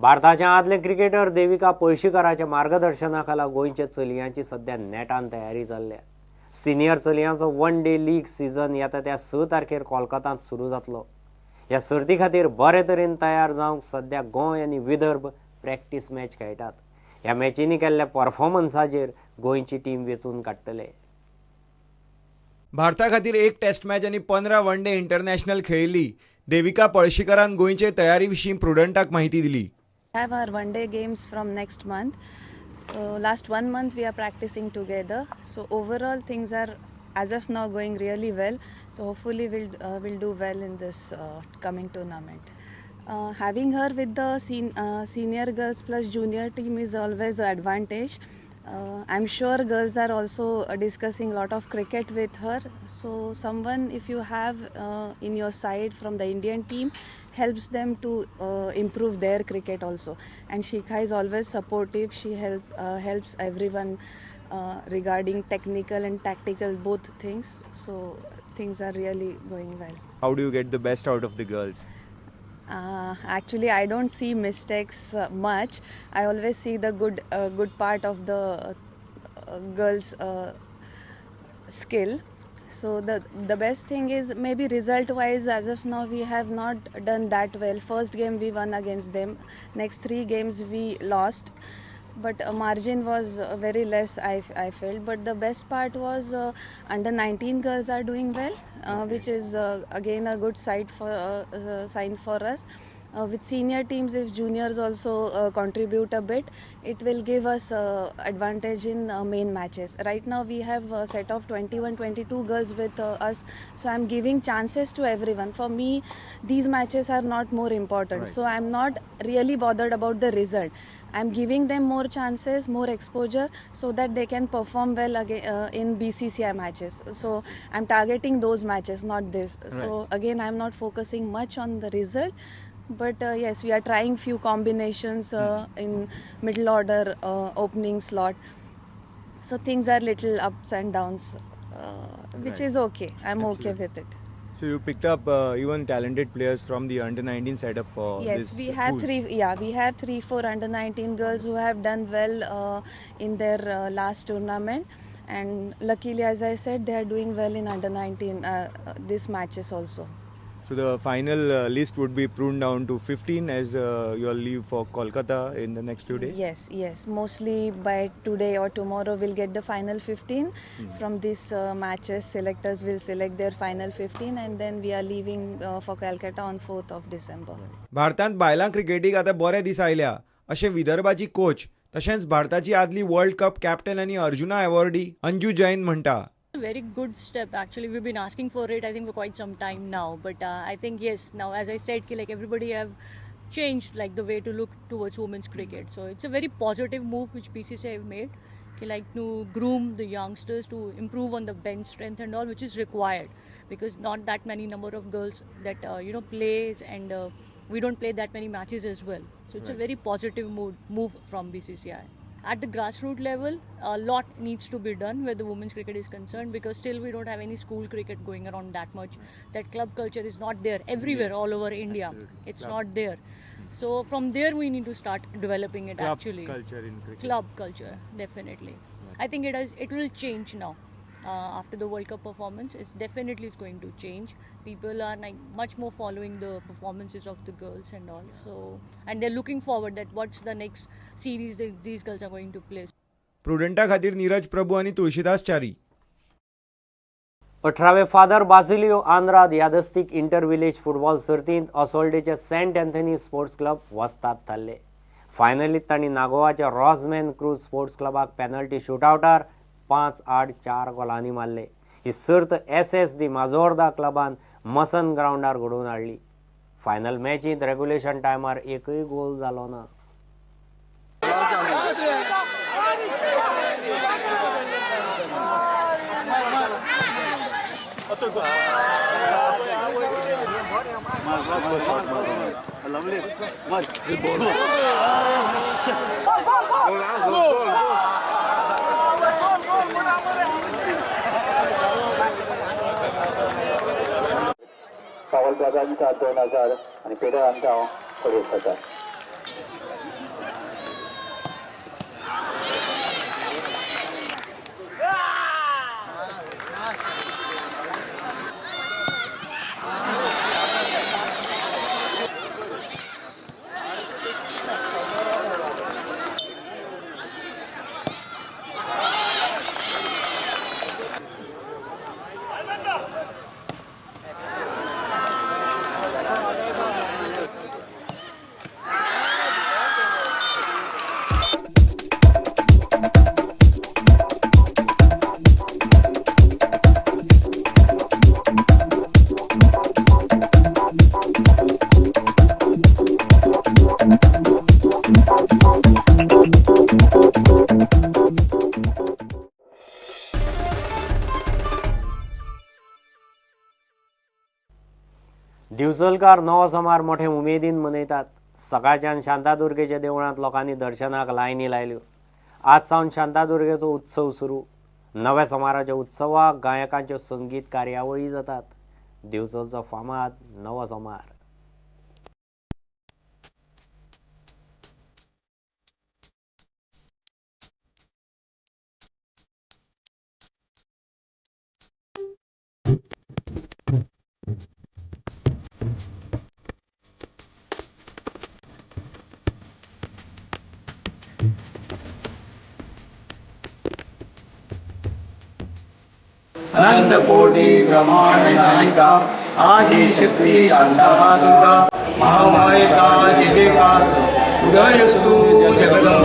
भारताचे आदले क्रिकेटर देविका पळशीकराच्या मार्गदर्शनाखाला गोंयच्या चलयांची सध्या नेटान तयारी चल्ल्या. सिनियर चलयांचो वन डे लीग सीझन येता त्या 6 तारखेर कोलकातांत सुरू जातलो. ह्या सर्ती खातीर बरे तरेन तयार जावंक सध्या गोंय आनी विदर्भ प्रॅक्टीस मॅच खेळटात. ह्या मॅचींनी केल्ल्या परफॉर्मन्साचेर गोंयची टीम वेंचून काडटले. भारता खातीर एक टेस्ट मॅच आनी 15 वन डे इंटरनॅशनल खेळिल्ली देविका पळशीकरान गोंयचे तयारी विशीं प्रुडंटाक माहिती दिली. Have our one day games from next month. So last 1 month we are practicing together. So overall things are as of now going really well. So hopefully we'll do well in this coming tournament. Having her with the senior girls plus junior team is always an advantage. I'm sure girls are also discussing a lot of cricket with her. So someone, if you have in your side from the Indian team, helps them to improve their cricket also. And Shikha is always supportive. She helps everyone regarding technical and tactical both things. So things are really going well. How do you get the best out of the girls? Actually, I don't see mistakes much. I always see the good part of the girls' skill. So the best thing is maybe result-wise, as of now, we have not done that well. First game we won against them. Next 3 games we lost, but margin was very less, I felt. But the best part was under 19 girls are doing well, which is again a good sign for us. With senior teams, if juniors also contribute a bit, it will give us advantage in main matches. Right now we have a set of 21-22 girls with us, so I'm giving chances to everyone. For me, these matches are not more important. Right. So I'm not really bothered about the result. I'm giving them more chances, more exposure, so that they can perform well again in BCCI matches. So I'm targeting those matches, not this. Right. So again, I'm not focusing much on the result. But yes, we are trying few combinations in middle order opening slot. So things are little ups and downs, which Right. is okay. I'm okay with it. So you picked up even talented players from the under 19 setup for Yes, this we have pool. three. Yeah, we have 3-4 under 19 girls who have done well in their last tournament, and luckily, as I said, they are doing well in under 19 this matches also. So the final list would be pruned down to 15 as you all leave for Kolkata in the next few days? Yes, yes. Mostly by today or tomorrow we'll get the final 15. From these matches, selectors will select their final 15 and then we are leaving for Calcutta on 4th of December. भारतांत बायलां क्रिकेटीक आतां बरे दीस आयल्या अशें विदर्भाची coach तशेंच भारताची आदली वर्ल्ड कप कॅप्टन आनी अर्जुना अवॉर्डी अंजू जैन म्हणटा. Very good step. Actually, we've been asking for it, I think, for quite some time now. But I think, yes, now as I said, ki, like everybody have changed like the way to look towards women's cricket. So it's a very positive move which BCCI have made, ki, like to groom the youngsters to improve on the bench strength and all, which is required because not that many number of girls that plays, and we don't play that many matches as well. So it's a very positive move from BCCI. At the grassroots level, a lot needs to be done where the women's cricket is concerned, because still we don't have any school cricket going around that much. That club culture is not there everywhere, all over India. It's Club. Not there. So from there we need to start developing it Club actually. Culture in cricket. Club culture, definitely. I think it will change now. After the World Cup performance, it's definitely is going to change. People are much more following the performances of the girls and all. And they're looking forward that what's the next series that these girls are going to play. प्रुडंटा खातीर नीरज प्रभू आनी तुळशीदास च्यारी. अठरावे father Basilio Andrade यादस्तीक inter village football सर्तींत असोल्डेचे saint Anthony sports club वस्ताद थारले. फायनलींत तांणी नागोवाच्या रॉझमॅन क्रूज स्पोर्ट्स क्लबाक पॅनल्टी शुटआवटार 5-8-4 गोलांनी मारले. ही सर्त एस एस दी माजोर्दा क्लबान मसन ग्रावंडार घडोवन हाडली. फायनल मॅचींत रेग्युलेशन टायमार एकूय गोल जालो ना. पावल ब्रागांझा 2000 आणि पेडर अंताव 25,000. दिवचलकार नवो सोमार मोठे उमेदीन मनयतात. सकाळच्यान शांतादुर्गेच्या देवळांत लोकांनी दर्शनाक लायनी लायल्यो. आज सावन शांतादुर्गेचो उत्सव सुरू. नव्या सोमाराच्या उत्सवाक गायकांच्यो संगीत कार्यावळी जातात. दिवचलचो फामाद नवो सोमार. अनंत कोटी ब्रह्मांड नायिका आदिशक्ती शांतादुर्गा महामायिका जयकार. उदयस्तु जगदंब,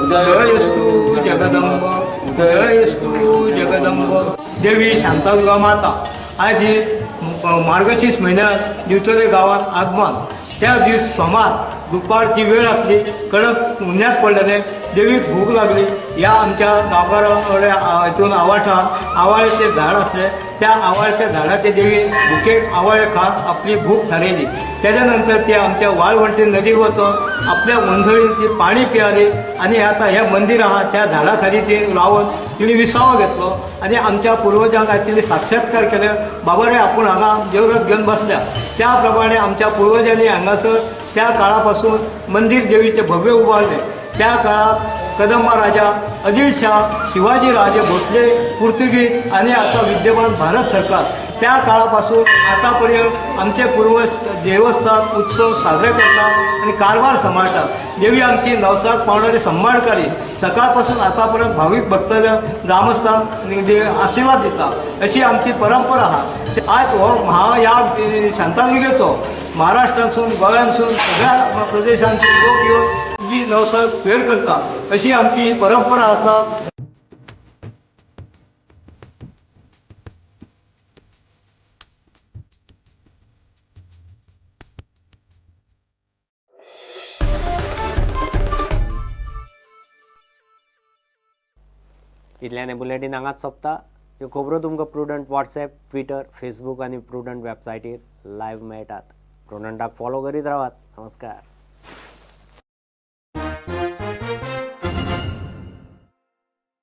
उदयस्तु जगदंब, उदयस्तु जगदंब. देवी शांतादुर्गा माता आज ही मार्गशीर्ष म्हयन्यात दिवचले गांवांत आगमन. त्या दीस सोमार दुपारची वेळ आसली, कडक उन्ह्यात पडलेले, देवीक भूक लागली. ह्या आमच्या गांवकारा कडेन हितून आवाठान आवाळ्याचें झाड आसलें, त्या आवाळ्याच्या झाडाचे देवी भुकेक आवाळे खात आपली भूक थारयली. तेज्या नंतर ती आमच्या वाळवंटी नदीक वचोन आपल्या वंझळीन ती पाणी पियाली आनी आतां हें मंदीर आहा त्या झाडा खाली ती रावन तिणी विसावो घेतलो आनी आमच्या पुर्वजांक आयज तिणी साक्षात्कार केले, बाबा रे आपूण हांगा देवरथ घेवन बसल्या. त्या प्रमाणे आमच्या पुर्वजांनी हांगासर त्या काळापासून मंदिर देवीचे भव्य उबारले. त्या काळात कदंबा राजा, आदिलशाह, शिवाजी राजे भोसले, पुर्तुगीज आणि आता विद्यमान भारत सरकार, त्या काळापासून आतापर्यंत आमचे पूर्वज देवस्थान उत्सव साजरे करतात आणि कारभार सांभाळतात. देवी आमची नवसाक पावणारी सांभाळकारी, सकाळपासून आतापर्यंत भाविक भक्तजन ग्रामस्थांक आशीर्वाद दिता अशी आमची परंपरा आहा. आज हो महायाग शांतादुर्गेचो महाराष्ट्रांतसून, गोव्यांसून, सगळ्या प्रदेशांतसून लोक येवन जी नवसाक फेर करता अशी आमची परंपरा आसा. इतल्यान हें बुलेटीन हांगाच सोंपता. ह्यो खबरो तुमकां प्रुडंट वॉट्सएप, ट्विटर, फेसबूक आनी प्रुडंट वेबसायटीर लायव्ह मेळटात. प्रुडंटाक फॉलो करीत रावात. नमस्कार.